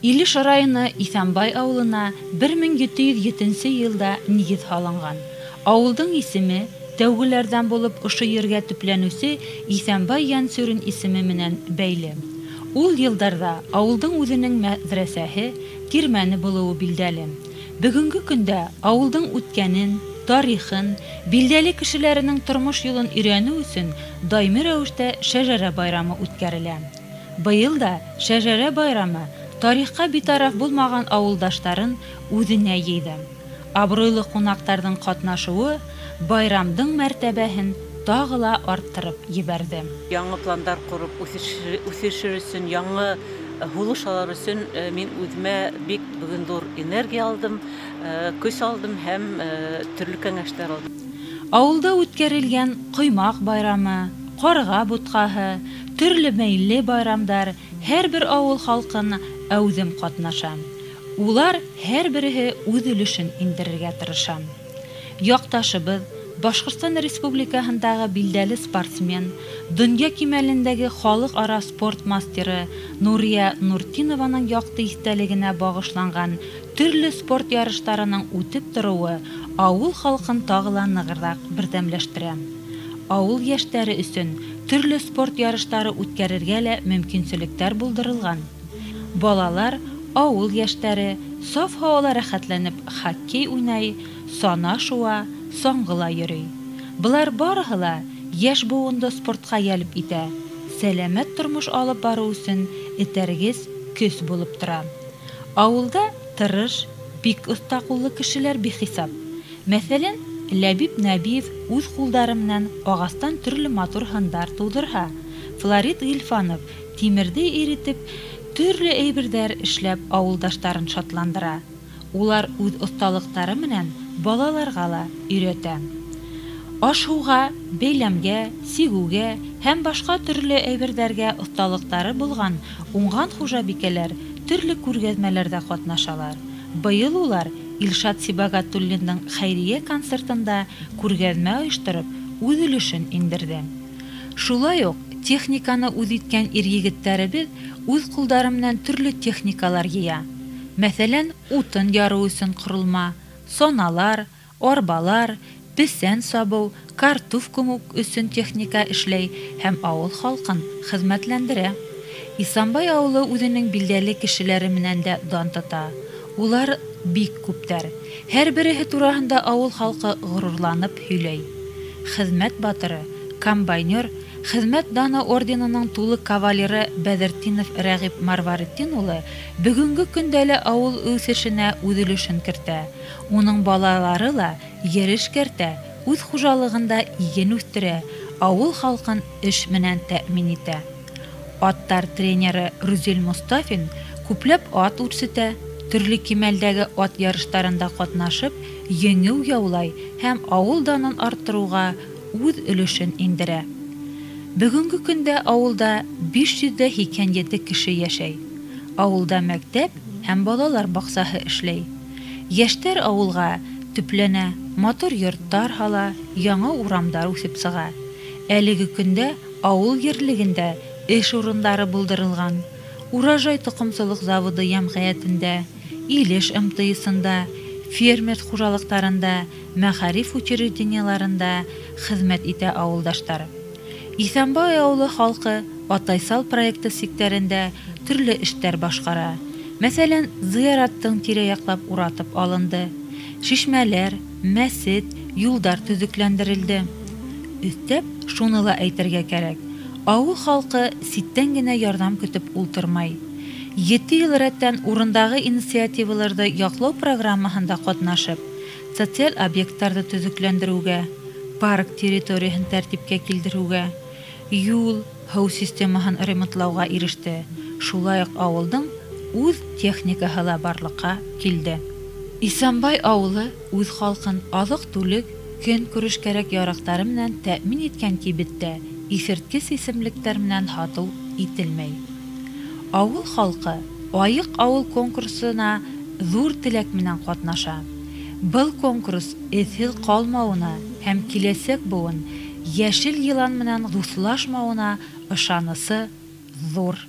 Илеш районы Исәнбай авылына 1707 нче елда нигез һалынган. Авылдың исеме, тәүгеләрдән булып ошо ергә төпләнүче Исәнбай Янсүрин исеме менән бәйле. Ул елдарда авылдың үзенең мәдрәсәһе, тирмәне булуы билдәле. Бөгөнге көндә авылдың үткәнен, тарихын, билдәле кешеләренең тормыш юлын өйрәнү өчен даими рәвештә Шәҗәрә байрамы үткәрелә. Быел да Шәҗәрә байрамы тарихка битараф булмаган авылдаштарын үзенә йыйды. Абруйлы кунактарның катнашуы байрамдың мәртәбәһен тагы ла арттырып ебәрҙе. Яңы пландар ҡороп үҫешер өсөн, яңы һулыш алыр өсөн мин үҙемә бик бөгөн ҙур энергия алдым, көс алдым һәм төрлө кәңәштәр алдым. Ауылда үткәрелгән Ҡоймаҡ байрамы, Ҡарға бутҡаһы, төрлө милли байрамдар һәр бер ауыл халҡын әүҙем ҡатнаша. Улар һәр береһе үҙ өлөшөн индерергә тырыша. Яҡташыбыҙ, Башҡортостан Республикаһындағы билдәле спортсмен, донъя кимәлендәге халыҡ-ара спорт мастеры Нурия Нуртинованың яҡты иҫтәлегенә бағышланған төрлө спорт ярыштарының үтеп тороуы ауыл халҡын тағы ла нығыраҡ берҙәмләштерә. Ауыл йәштәре өсөн төрлө спорт ярыштары үткәрергә лә мөмкинселектәр булдырылған. Балалар, ауыл йәштәре саф һауала рәхәтләнеп хоккей уйнай, сана шыуа, саңғыла йөрөй. Былар барыһы ла йәш быуынды спортҡа йәлеп итә, сәләмәт тормош алып барыу өсөн этәргес көс булып тора. Ауылда тырыш, бик оҫта ҡуллы кешеләр бихисап. Мәҫәлән, Ләбиб Нәбиев үҙ ҡулдары менән ағастан төрлө матур һындар тыуҙырһа, Флорид Ғилфанов тимерҙе иретеп, төрлө әйберҙәр эшләп ауылдаштарын шатландыра. Улар үҙ оҫталыҡтары менән балаларға ла өйрәтә. Аш-һыуға, бәйләмгә, сигеүгә һәм башҡа төрлө әйберҙәргә оҫталыҡтары булған уңған хужабикәләр төрлө күргәҙмәләрҙә ҡатнашалар. Быйыл улар Илшат Сибагатуллиндың хәйриә концертында күргәҙмә ойоштороп, үҙ өлөшөн индерҙе. Шулай уҡ техниканы үҙ иткән ир-егеттәребеҙ үҙ ҡулдары менән төрлө техникалар йыя. Мәҫәлән, утын ярыу өсөн ҡоролма, соналар, арбалар, бесән сабыу, картуф күмеү өсөн техника эшләй һәм ауыл халҡын хеҙмәтләндерә. Исәнбай ауылы үҙенең билдәле кешеләре менән дә дан тота. Улар бик күптәр. Һәр береһе тураһында ауыл халҡы ғорурланып һөйләй. Хеҙмәт батыры, комбайнер, Хеҙмәт даны орденының тулы кавалеры Бәҙертдинов Рәғип Марваретдин улы бөгөнгө көндә лә ауыл үҫешенә үҙ өлөшөн кертә. Уның балалары ла ер эшкәртә, үҙ хужалығында иген үҫтерә, ауыл халҡын эш менән тәьмин итә. Аттар тренеры Рүзил Мостафин күпләп ат үрсетә, төрлө кимәлдәге ат ярыштарында ҡатнашып, еңеү яулай һәм ауыл данын арттырыуға үҙ өлөшөн индерә. Бөгөнгө көндә ауылда 587 кеше йәшәй. Ауылда мәктәп һәм балалар баҡсаһы эшләй. Йәштәр ауылға төпләнә, матур йорттар һала, яңы урамдар үҫеп сыға. Әлеге көндә ауыл ерлегендә эш урындары булдырылған. Урожай тоҡомсолоҡ заводы йәмғиәтендә, Илеш МТС-ында, фермер хужалыҡтарында, мәғариф учреждениеларында хеҙмәт итә ауылдаштар. Иҫәнбай ауылы халҡы Атайсал проекты сиктәрендә төрлө эштәр башҡара. Мәҫәлән, зыяраттың тирә-яҡлап уратып алынды. Шишмәләр, мәсет, юлдар төҙөкләндерелде. Өҫтәп, шуны ла әйтергә кәрәк. Ауыл халҡы ситтән генә ярҙам көтөп ултырмай. 7 йыл рәттән урындағы инициативаларҙы яҡлау программаһында ҡатнашып, социаль объекттарҙы төҙөкләндереүгә, парк территорияһын тәртипкә килтереүгә, юл, һыу системаһын ремонтлауға иреште. Шулай уҡ ауылдың үҙ техникаһы ла барлыҡҡа килде. Исәнбай ауылы үҙ халҡын аҙыҡ-түлек, көнкүреш кәрәк-яраҡтары менән тәьмин иткән кибеттә иҫерткес исемлектәр менән һатыу ителмәй. Ауыл халҡы Айыҡ ауыл конкурсына ҙур теләк менән ҡатнаша. Был конкурс эҙһеҙ ҡалмауына һәм киләсәк быуын йәшел йылан менән дуҫлашмауына ышанысы ҙур.